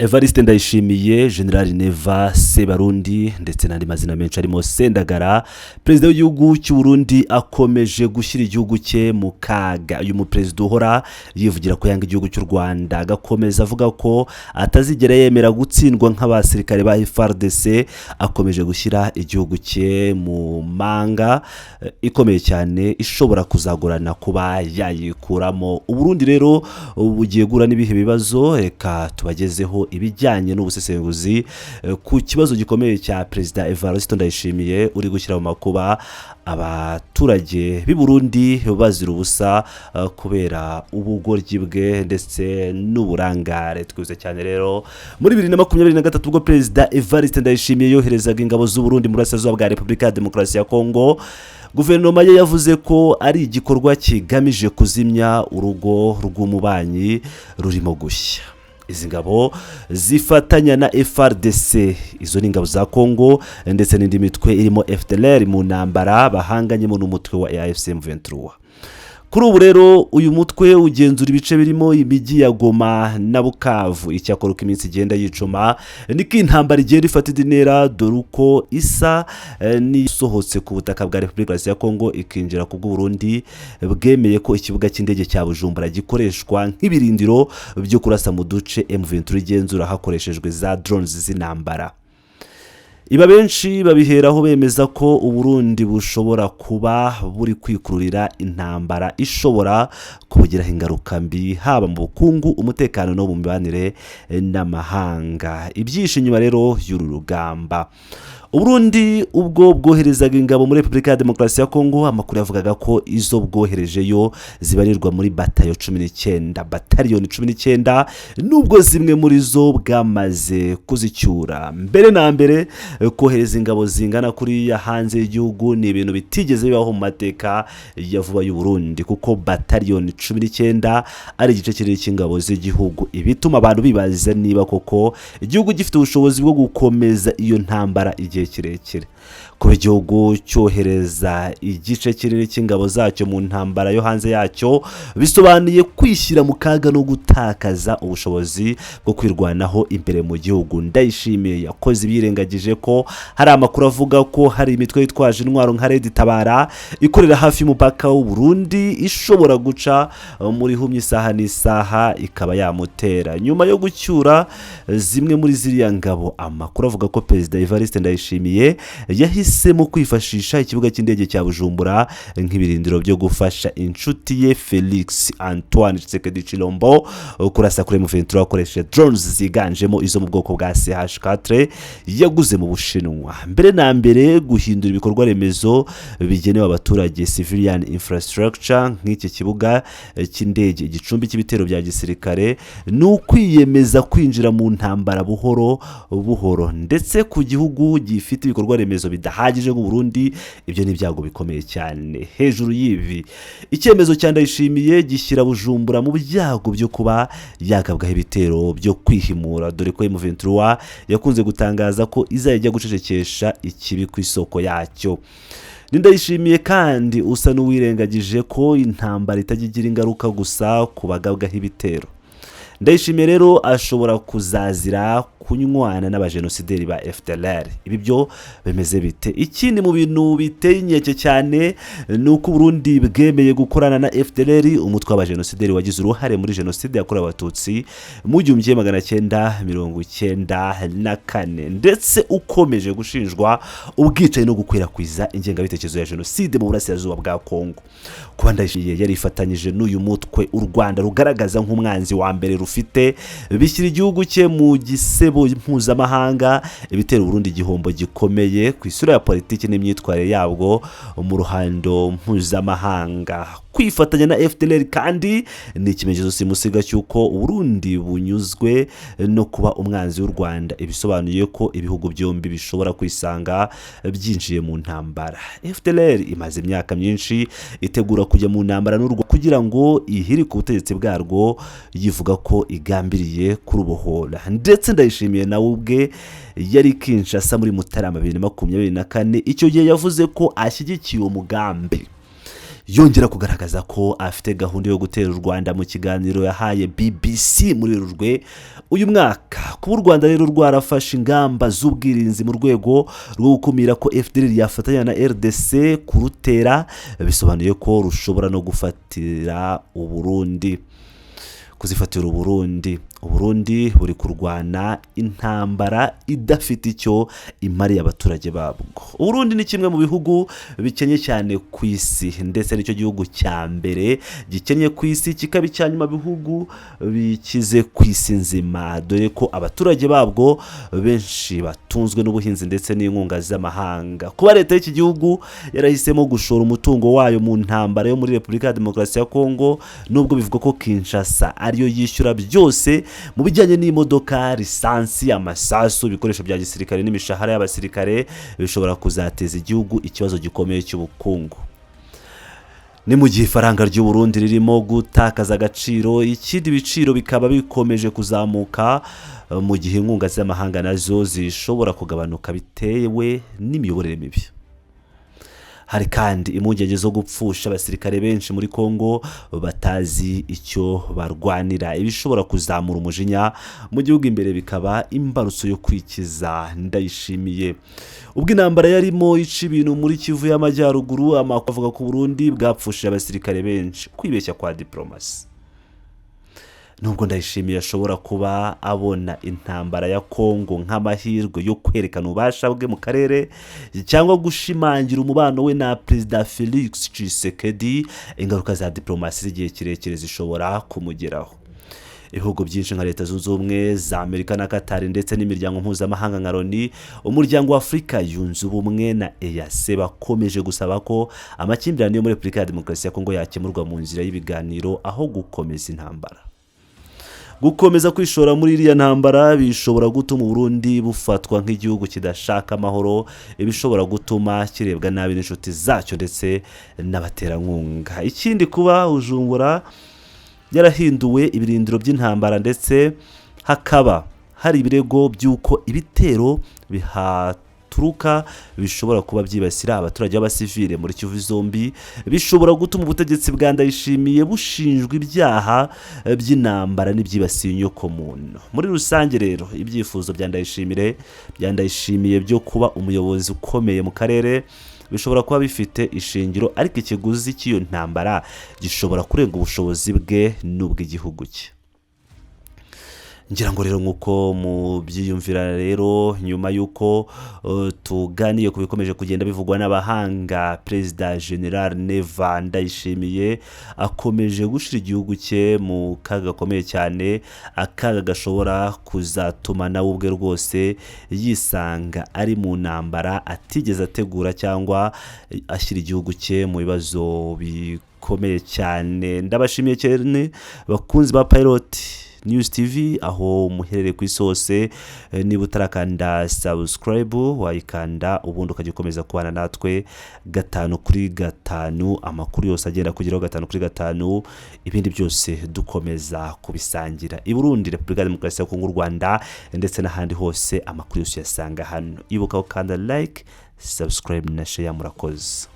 Evariste Ndayishimiye, General Neva, Sebarundi ndetse n'andi mazina menshi arimo Sendagara, perezida w'igihugu cy'u Burundi, akomeje gushyira igihugu cye mu kaga. Uyu muperezida uhora yivugira ko yanga igihugu cy'u Rwanda, agakomeza avuga ko atazigera yemera gutsindwa nk'abasirikare ba FARDC, akomeje gushyira igihugu cye mu manga ikomeye cyane ishobora kuzagorana kuba yayikuramo. Uburundi rero bugiye guhura n'ibihe bibazo? Reka tubagezeho ibijyanye n'ubusesenguzi ku kibazo gikomeye cya Perezida Evariste Ndayishimiye uri gushyira mu makuba abaturage b'i Burundi bazira ubusa kubera ubugoryi bwe ndetse n'uburangare. Twihuse cyane rero, muri 2023 ubwo Perezida Evariste Ndayishimiye yoherezaga ingabo z'u Burundi mu burasirazuba bwa Repubulika ya Demokarasi ya Kongo, guverinoma ye yavuze ko ari igikorwa kigamije kuzimya urugo rw'umubanyi rurimo gushya. Izi ngabo zifatanya na FARDC, izo ni ingabo za Kongo, ndetse n'indi mitwe irimo FDLR mu ntambara bahanganyemo n'umutwe wa AFC M23. Kuri ubu rero uyu mutwe ugenzura ibice birimo imijyi ya Goma na Bukavu. Icyakora uko iminsi igenda yicuma niko intambara igenda ifata indi ntera, dore uko isa n'isohotse ku butaka bwa Repubulika ya Kongo ikinjira ku bw'Uburundi bwemeye ko ikibuga cy'indege cya Bujumbura gikoreshwa nk'ibirindiro byo kurasa mu duce M23 igenzura hakoreshejwe za drones z'intambara. Iba benshi babiheraho bemeza ko Uburundi bushobora kuba buri kwikururira intambara ishobora kubugiraho ingaruka mbi, haba mu bukungu, umutekano no mu mibanire n'amahanga. Ibyinshi inyuma rero y'uru rugamba: Uburundi ubwo bwoherezaga ingabo muri Repubulika ya Demokarasi ya Kongo, amakuru yavugaga ko izo bwoherejeyo zibarirwa muri batayo 19, bataliyoni 19, nubwo zimwe muri zo bwamaze kuzicyura. Mbere na mbere, kohereza ingabo zingana kuriya hanze y'igihugu ni ibintu bitigeze bibaho mu mateka ya vuba y'u Burundi, kuko bataliyoni 19 ari igice kinini cy'ingabo z'igihugu, ibituma abantu bibaza niba koko igihugu gifite ubushobozi bwo gukomeza iyo ntambara igihe kirekire. Kuba igihugu cyohereza igice kinini cy'ingabo zacyo mu ntambara yo hanze yacyo bisobanuye kwishyira mu kaga no gutakaza ubushobozi bwo kwirwanaho imbere mu gihugu. Ndayishimiye yakoze ibyirengagije ko hari amakuru avuga ko hari imitwe yitwaje intwaro nka Red Tabara ikorera hafi y'umupaka w'u Burundi ishobora guca muri humye isaha n'isaha ikaba yamutera. Nyuma yo gucyura zimwe muri ziriya ngabo, amakuru avuga ko Perezida Evariste Ndayishimiye yahisemo kwifashisha ikibuga cy'indege cya Bujumbura nk'ibirindiro byo gufasha inshuti ye Felix Antoine Tshisekedi Tshilombo kurasa kuri M23 akoresheje drones ziganjemo izo mu bwoko bwa CH4 yaguze mu Bushinwa. Mbere na mbere, guhindura ibikorwa remezo bigenewe abaturage, civilian infrastructure, nk'iki kibuga cy'indege igicumbi cy'ibitero bya gisirikare, ni ukwiyemeza kwinjira mu ntambara buhoro buhoro, ndetse ku gihugu gifite ibikorwa remezo bidahagije nk'u Burundi ibyo ni ibyago bikomeye cyane. Hejuru y'ibi, icyemezo cya Ndayishimiye gishyira Bujumbura mu byago byo kuba yagabwaho ibitero byo kwihimura, dore ko M23 yakunze gutangaza ko izajya ijya gucecekesha ikibi ku isoko yacyo. Ndayishimiye kandi usa n'uwirengagije ko intambara itajya igira ingaruka gusa ku bagabwaho ibitero. Ndayishimiye rero ashobora kuzazira kunywana n'abajenosideri ba FDLR. Ibi byo bimeze bite? Ikindi mu bintu biteye inkeke cyane ni uko Burundi bwemeye gukorana na FDLR, umutwe w'abajenosideri wagize uruhare muri jenoside yakorewe Abatutsi mu 1994, ndetse ukomeje gushinjwa ubwicanyi no gukwirakwiza ingengabitekerezo ya jenoside mu burasirazuba bwa Kongo. Kuba Ndayishimiye yarifatanyije n'uyu mutwe u Rwanda rugaragaza nk'umwanzi wa mbere rufite, bishyira igihugu cye mu gisebo mpuzamahanga, ibitera Burundi igihombo gikomeye ku isura ya politiki n'imyitwarire yabwo mu ruhando mpuzamahanga. Kwifatanya na FDLR kandi ni ikimenyetso simusiga cy'uko Uburundi bunyuzwe no kuba umwanzi w'u Rwanda, ibisobanuye ko ibihugu byombi bishobora kwisanga byinjiye mu ntambara. FDLR imaze imyaka myinshi itegura kujya mu ntambara n'u Rwanda kugira ngo ihirike ubutegetsi bwarwo, yivuga ko igambiriye kurubohora. Ndetse Ndayishimiye nawe ubwe yari Kinshasa muri Mutarama 2024, icyo gihe yavuze ko ashyigikiye uwo mugambi. Yongera kugaragaza ko afite gahunda yo gutera u Rwanda mu kiganiro yahaye BBC muri Werurwe uyu mwaka. Kuba u Rwanda rero rwarafashe ingamba z'ubwirinzi mu rwego rwo gukumira ko FDLR yafatanya na RDC kurutera, bisobanuye ko rushobora no gufatira Uburundi, kuzifatira Uburundi. Uburundi buri kurwana intambara idafite icyo imariye abaturage babwo. Uburundi ni kimwe mu bihugu bikennye cyane ku isi, ndetse nicyo gihugu cya mbere gikennye ku isi, kikaba icya nyuma bihugu bikize ku isi nzima, dore ko abaturage babwo benshi batunzwe n'ubuhinzi ndetse n'inkunga z'amahanga. Kuba leta y'iki gihugu yarahisemo gushora umutungo wayo mu ntambara yo muri Repubulika ya Demokarasi ya Kongo, nubwo bivugwa ko Kinshasa ariyo yishyura byose mu bijyanye n'imodoka, lisansi, amasasu, ibikoresho bya gisirikare n'imishahara y'abasirikare, bishobora kuzateza igihugu ikibazo gikomeye cy'ubukungu. Ni mu gihe ifaranga ry'u Burundi ririmo gutakaza agaciro, ikindi ibiciro bikaba bikomeje kuzamuka, mu gihe inkunga z'amahanga nazo zishobora kugabanuka bitewe n'imiyoborere mibi. Hari kandi impungenge zo gupfusha abasirikare benshi muri Kongo batazi icyo barwanira, ibishobora kuzamura umujinya mu gihugu imbere, bikaba imbarutso yo kwikiza Ndayishimiye. Ubwo intambara yarimo ica ibintu muri Kivu y'Amajyaruguru, amakuru avuga ko Burundi bwapfushije abasirikare benshi. Kwibeshya kwa diporomasi. Nubwo Ndayishimiye ashobora kuba abona intambara ya Kongo nk'amahirwe yo kwerekana ububasha bwe mu karere cyangwa gushimangira umubano we na Perezida Felix Tshisekedi, ingaruka za diporomasi z'igihe kirekire zishobora kumugeraho. Ibihugu byinshi nka Leta Zunze Ubumwe za Amerika na Katari, ndetse n'imiryango mpuzamahanga nka Loni, Umuryango wa Afurika Yunze Ubumwe na EAC, bakomeje gusaba ko amakimbirane yo muri Repubulika ya Demokarasi ya Kongo yakemurwa mu nzira y'ibiganiro aho gukomeza intambara. Gukomeza kwishora muri iriya ntambara bishobora gutuma Uburundi bufatwa nk'igihugu kidashaka amahoro, ibishobora gutuma kirebwa nabi n'inshuti zacyo ndetse n'abaterankunga. Ikindi, kuba Bujumbura yarahinduwe ibirindiro by'intambara, ndetse hakaba hari ibirego by'uko ibitero bihaturuka bishobora kuba byibasira abaturage b'abasivile muri Kivu zombi, bishobora gutuma ubutegetsi bwa Ndayishimiye bushinjwa ibyaha by'intambara n'ibyibasiye inyokomuntu. Muri rusange rero, ibyifuzo bya Ndayishimiye byo kuba umuyobozi ukomeye mu karere bishobora kuba bifite ishingiro, ariko ikiguzi cy'iyo ntambara gishobora kurenga ubushobozi bwe n'ubw'igihugu cye. Ngira ngo rero nk'uko mubyiyumvira rero, nyuma y'uko tuganiye ku bikomeje kugenda bivugwa n'abahanga, Perezida General Neva Ndayishimiye akomeje gushyira igihugu cye mu kaga gakomeye cyane, akaga gashobora kuzatuma nawe ubwe rwose yisanga ari mu ntambara atigeze ategura cyangwa ashyira igihugu cye mu bibazo bikomeye cyane. Ndabashimiye cyane, bakunzi ba Pilot News TV, aho muherereye ku isi hose. Niba utarakanda subscribe, wayikanda, ubundi ukajya ukomeza kubana natwe gatanu kuri gatanu, amakuru yose agenda kugeraho gatanu kuri gatanu, ibindi byose dukomeza kubisangira. I Burundi, Repubulika ya Demokarasi ya Kongo, u Rwanda ndetse n'ahandi hose, amakuru yose uyasanga hano. Ibuka gukanda like, subscribe na share. Murakoze.